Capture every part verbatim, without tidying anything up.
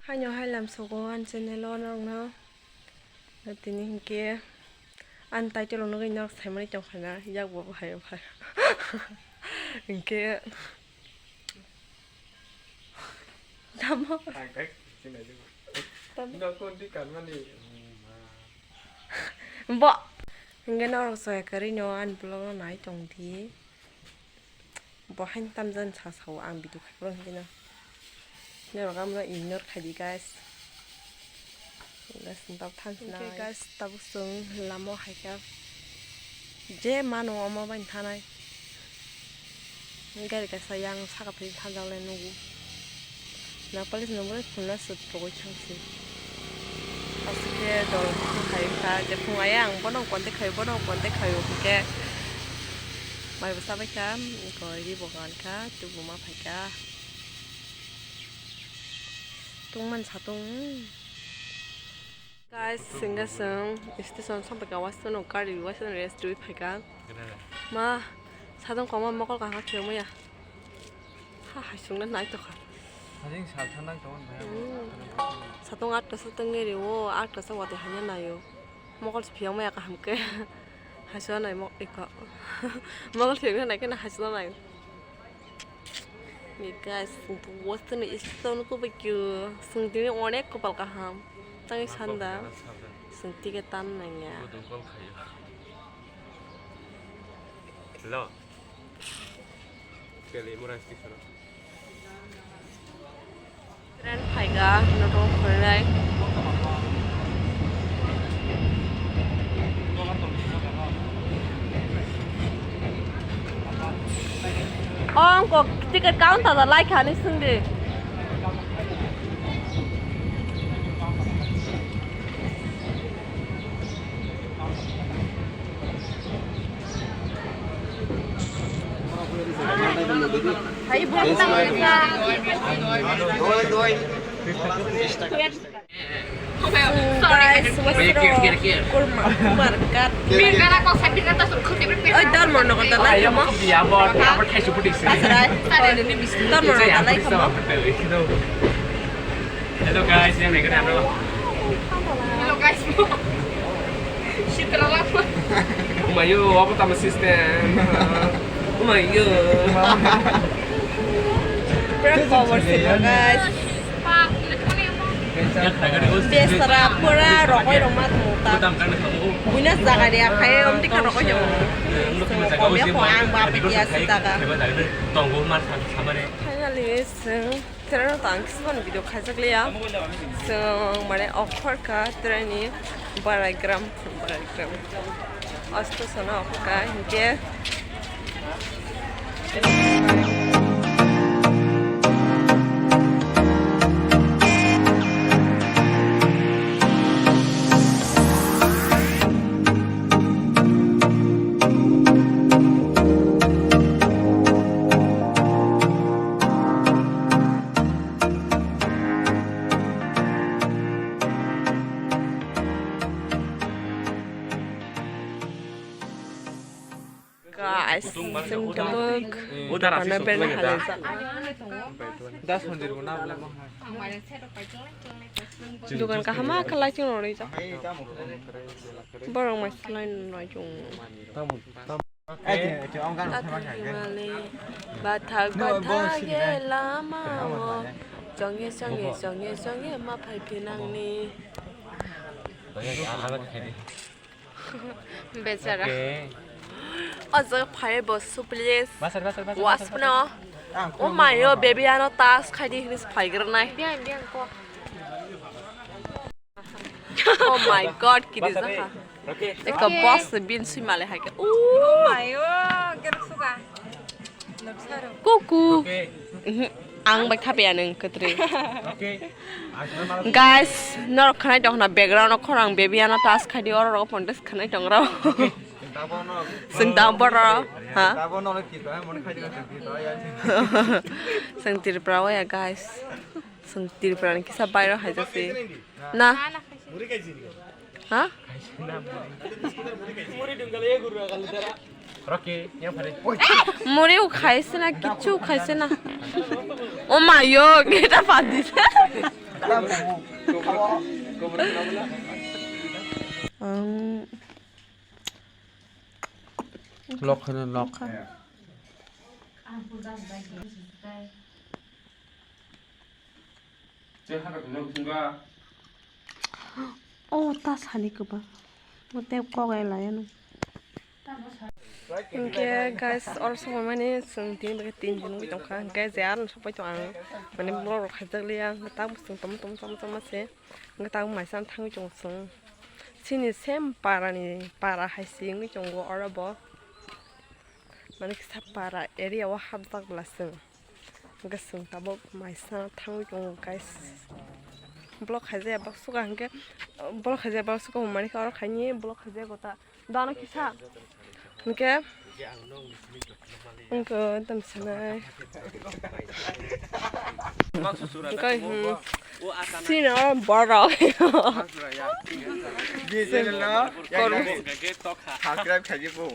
Haino hai lam sogo ani channel o norokno. Tini hinkhe ani title o nugwi norok saimani tongkha na, yak bo hai phai. Hinkhe tamo. Tamo. Bo. Hinkhe norok soya kwrwi no ani vlog no nai tong di. Bo haino tamjani sa sao ang video khai phuru hinkhe no. Norok amno ignore khai di guys. Guys, tabuk thansi na. Hinkhe guys, tabuk chwng lama o hai kha. Je mano omo bai thanai. Gari kaisa yang saka phai thanjak lai nugo. Napali se nungwi phunukna sut rogwi thangsi. Aswk khe dol khai wngkha, je phung aya ang bono contact khai, bono contact khai o hwnkhe. Mai bo chabai kha, koi ri bo gan kha, tubu ma phai kha. Tungmani satung. Guys, singga song station sampai ka wasto no gari wasto no rest dui phai kha. Ma, satung koma mokol kaham khemo ya. Ha, hai sungna nai to kha. Hajing sal thanang to, bhai. Hmm. Satung atka satung ngeri o, atka sa wati hanya nayo. Mokol se phiyang maya kaham khe. Haiswa nai mok iko. Mokol phiyang nai khe na haiswa nai. Ni guys, wasteni istono kubui kyo. Sung tini onek kopal kaham. Tangi sanda. Sung ticket tan nangya. Hello. Kali mura station. Train phaiga, noto khwrwnai. O, ang kok ticket counter da lai kha ni sungdi. Guys, what's wrong? Kurma, kurma, kat. Oi, Dharma Nagar dalai kamo. Asrai. Dharma Nagar dalai kamo. Hello guys, yang naikkan ano? Hello guys. Sitra lama. Umayo, apa tama system? Umayo. Prank cover sih, guys. Pak, ini cuma yang mau. Besra pura rokoi roma tungta. Buina jaga dia kaya om tika rokoi jong. Kau dia ko ang bapak dia sih jaga. Finally, sing. Terano tang kisman video khaijak liya. Song mane okhor ka terani Baraigram, Baraigram. Osto sono okhor ka hinkhe. Guys, chwng tabuk dukano berna halaijak. Dukan kaham khe lighting rok rijak. Borok mai slai nai chwng. Tatung himali bathak bathak ye lama o. Chongye chongye chongye chongye ma phai phinangni. Bechara. O jaga phai bo su please. Waspno. O mayo baby ano tas khaidi hini phaigrwnai. Oh my God, kiri jaha. Eko boss bin sui male hai ke. Ooh. Kuku. Mhm. Ang bai thape aneng ketre. Guys, norok khanai tong na background o khorang baby ano tas khaidi oro rok pontes khanai tong rok. Sing tang boro. Ha? Sing Tripura o ya guys. Sing Tripura ni kisa bairo hai jasi. Na. Ha? Muri u khaise na, kichu khaise na. O ma yo, geta padi. Ang lok khana lok. Oh, ta sani kwbang. Mo tei kok ai lai ano. Hwnkhe guys, oro sokmani chwng tini bagwi tin din wngwi tongkha. Hwnkhe je ano sokpai tong ang. Mane vlog rok khaijak liya. Hwnkhe tamo chwng tamo tamo tamo tamo se. Hwnkhe tamo maisa thangwi tongo chwng. Chini same para ni para hai se wngwi tongo oro bo. Mane kisa para area o hapjak bwla chwng. Hwnkhe chwng tabuk maisa thangwi tongo guys. Vlog khaijaya baksa hwnkhe, vlog khaijaya baksa hwnmani khe oro khaini vlog khaijaya gota. Dano kisa. Hwnkhe, hwnkhe tam sanai. Hwnkhe, hmm, sino borok. Subscribe khaidi bo.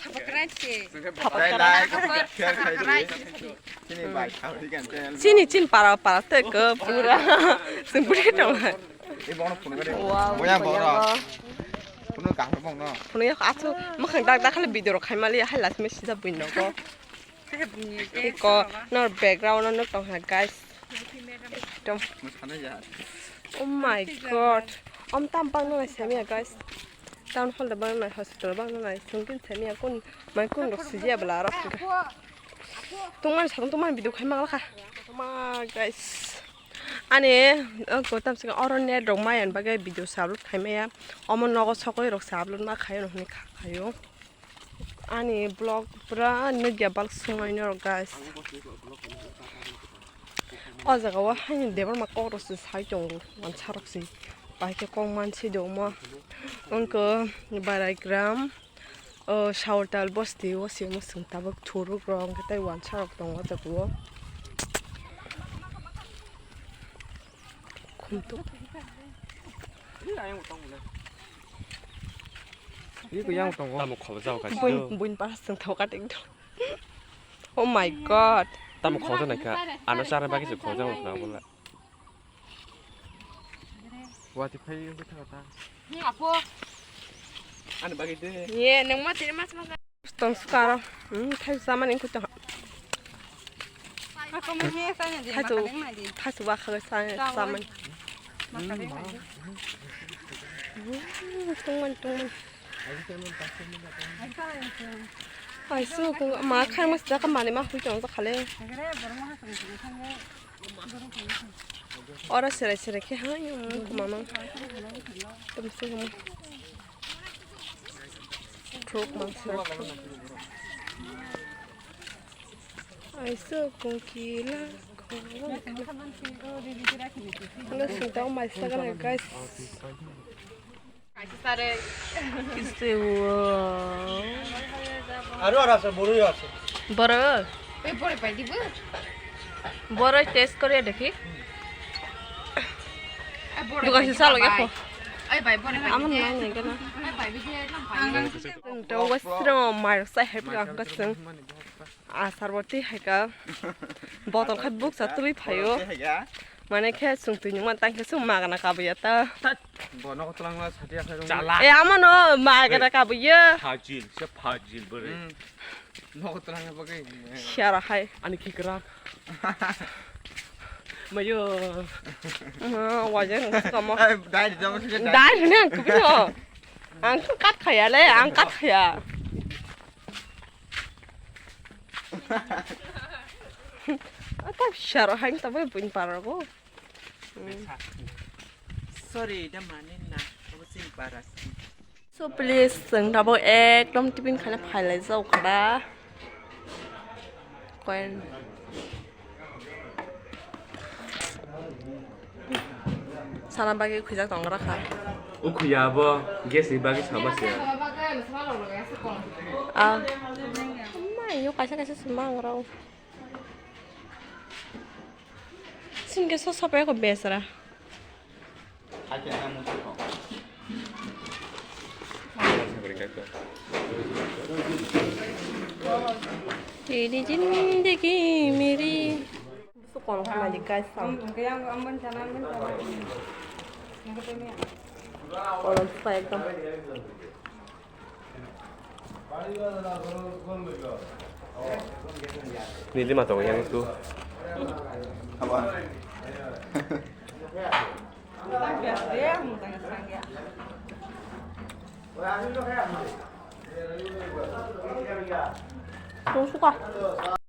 Subscribe se. Subscribe, like, share khai di. Chini bai, Saudi kan channel. Chini, chini para, para te ko pura. Sempuri tong. Wow, boya boro. Kuno kahar bong no. Kuno ya achu makhang dak dak khali video rok khai mali hai last me sida buino ko. Ko nor background no tong ha guys. Ekdom. Oh my God. Om tam bang nang sami ya guys. Town hall da bang nang, hospital bang nang, sungkin sami ya kun mai kun rok siji ya bela rok. Tungman sa tungman video khai mang kha. Ma guys. Ani ko tam sing oro net rok mai an bagwi video sa upload khai maya. Omo nogo sokoi rok sa upload ma khayo hwnwi kha khayo. Ani vlog pura nugya bal swngnai norok guys. O jaga o haini debor ma kok rok se sai tongo wansa rok se. Pai khe kok mansi do omo. Wngkhe Baraigram, o Saurtal bosti o se omo chwng tabuk thuruk rok wngkhe tei wansa rok tongo o jaga o. Khumtuk. Iko yang tongo. Tamo khobjao ka buin, sido. Buin pas tong thok ka tik dong. Oh my God. Tamo khobjao nai ka. Ano chara bagi se khobjao na bola. Wati phai ko thaka ta. Ni apo. Ano bagi de. Ye, nang ma tiri mas mas. Tong sukaro. Hmm, thai sama ning kuto. Thaisu, thaisu ba khaga sa, saman. Tungman, tungman. Aisu, ma khai mas jaka mani ma hui tong khale. Ora serai serai khe hai mama. Tum se. Thuk mangsa. Aisu kongkila. Ano sintao maisa gana guys. Kisu wo. Aro aro ase, boro ase. Boro. Ei boro pai dibo. Boro test kore dekhi. Dukan sisa lagi aku. Ai bai boro pai. Aman nang nang kana. Ai bai biji lang pai. To westro mar sa hep ka ka seng. Asar boti hai ka. Botol khat buk sa twi phayo. Mane khe sung twi nungma tang khe sung magana kabuya ta. Bo nogo twlangma sati akhai rung. Chala. E amo no magana kabuya. Phajil, se phajil bore. Hmm. Nogo twlangma bagwi. Siara hai. Ani khikrak. Mayo. Ma wajan kamo. Dai jam se dai. Dai ne ang kubino. Ang kat khaya le, ang kat khaya. Ata siara hai ta bai buin pargo. Sorry, da mane na, obo chini para si. So please, chwng tabuk ekdom tiffin khaina phailai jao khada. Koin. Sana bagwi khwijak tongra kha. O khwiya abo gas ni bagwi sama se. Ah. Amma, yo kaisa kaisa sima ngrao. Sini ke so sope ko besra. Teri zindagi meri. Busuk Kono khamali guys, sam. Kono spa ekdom. Nili ma tongo yang tu. Apa? Tungsuka.